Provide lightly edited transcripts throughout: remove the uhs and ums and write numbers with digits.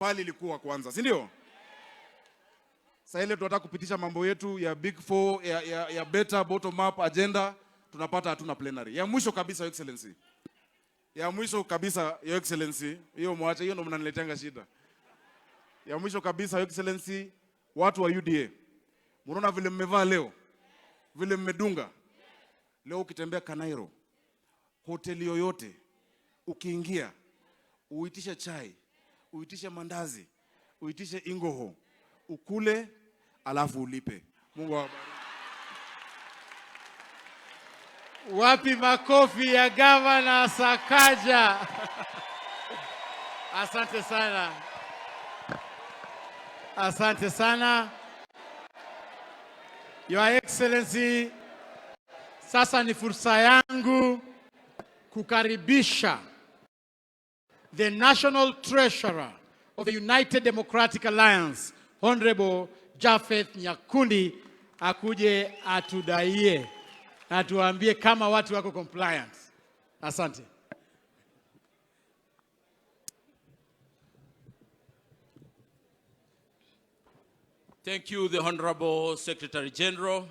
Pale ilikuwa kwanza, si ndio? Sasa ile tunataka kupitisha mambo yetu ya big four ya better bottom up agenda, tunapata hatuna plenary. Ya mwisho kabisa, Your Excellency. Ya mwisho kabisa, Your Excellency, hiyo mwache, hiyo ndo mnanileteanga shida. Ya mwisho kabisa, Your Excellency, watu wa UDA. Mnaona vile mmevaa leo, vile mmedunga. Leo ukitembea Kanairo, hoteli yoyote, ukiingia, uitishe chai, uitishe mandazi, uitishe ingoho, ukule alafu ulipe. Mungu awabariki. Wapi makofi ya Gavana Sakaja? Asante sana. Asante sana. Your Excellency, sasa ni fursa yangu kukaribisha the National Treasurer of the United Democratic Alliance, Honorable Japheth Nyakundi, akuje atudaie na tuambie kama watu wako compliant. Asante. Thank you, the Honorable Secretary General,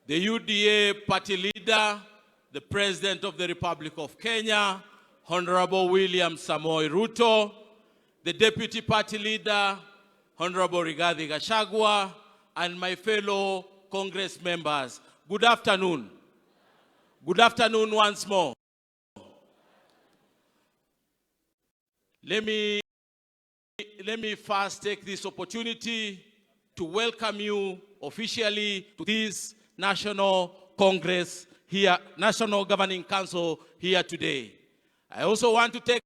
the UDA party leader, the President of the Republic of Kenya, Honorable William Samoei Ruto, the Deputy Party Leader, Honorable Rigathi Gachagua, and my fellow Congress members. Good afternoon. Good afternoon once more. Let me first take this opportunity to welcome you officially to this National Congress here, National Governing Council here today. I also want to take